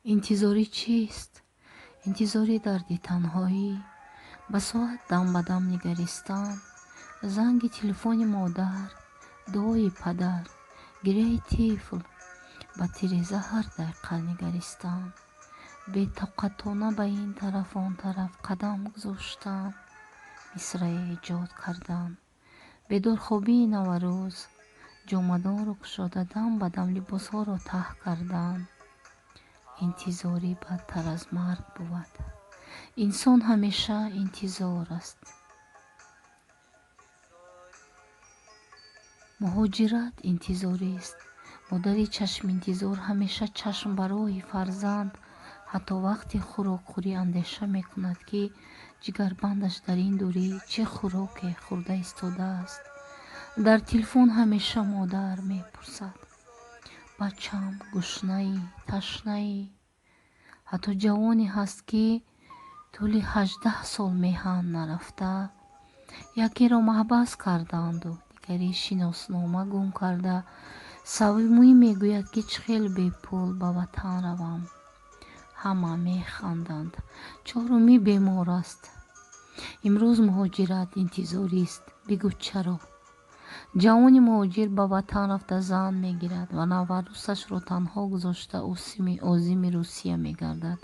Интизорӣ чист? Интизори дарди танҳоӣ, ба соат дам ба дам нигаристан, занги телефони модар, дуои падар, гиряи тифл, ба тиреза ҳар дақиқа нигаристан, бетоқатона ба ин тараф он тараф қадам гузоштан, мисрае эҷод кардан, бедорхобии наварӯз, ҷомадонро кушода дам ба дам либосҳоро таҳ кардан. Интизорӣ бадтар аз марг бувад. Инсон ҳамеша интизор аст. Муҳоҷират интизорист. Модари чашминтизор ҳамеша чашм ба роҳи фарзанд, ҳатто вақти хӯрокхӯрӣ андеша мекунад, ки ҷигарбандаш дар ин дурӣ чӣ хӯроке хӯрда истодааст. Дар телефон ҳамеша модар мепурсад: бачам, гушнаӣ, ташнаӣ? Ҳатто ҷавоне ҳаст, ки тӯли 18 сол меҳан нарафта, якеро маҳбас кардаанду дигаре шиноснома гум карда. Саввумӣ мегӯяд, ки чӣ хел бепул ба ватан равам. Ҳама механданд. Чорумӣ бемор аст. Имрӯз муҳоҷират интизорист. Бигӯ чаро? Ҷавони муҳоҷир ба ватан рафта зан мегирад ва наварӯсашро танҳо гузошта озими Русия мегардад.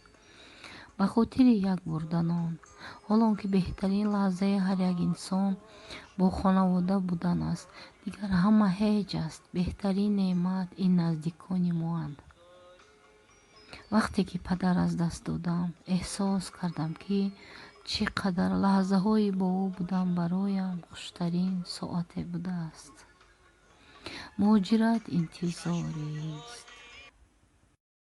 Ба хотири як бурда нон. Ҳолон ки беҳтарин лаҳзаи ҳар як инсон бо хонавода будан аст, дигар ҳама ҳеҷ аст. Беҳтарин неъмат ин наздикони моанд. Вақте ки падар аз даст додам, эҳсос кардам, ки чӣ қадар лаҳзаҳои бо ӯ будан бароям хуштарин соате будааст. Муҳоҷират интизорист.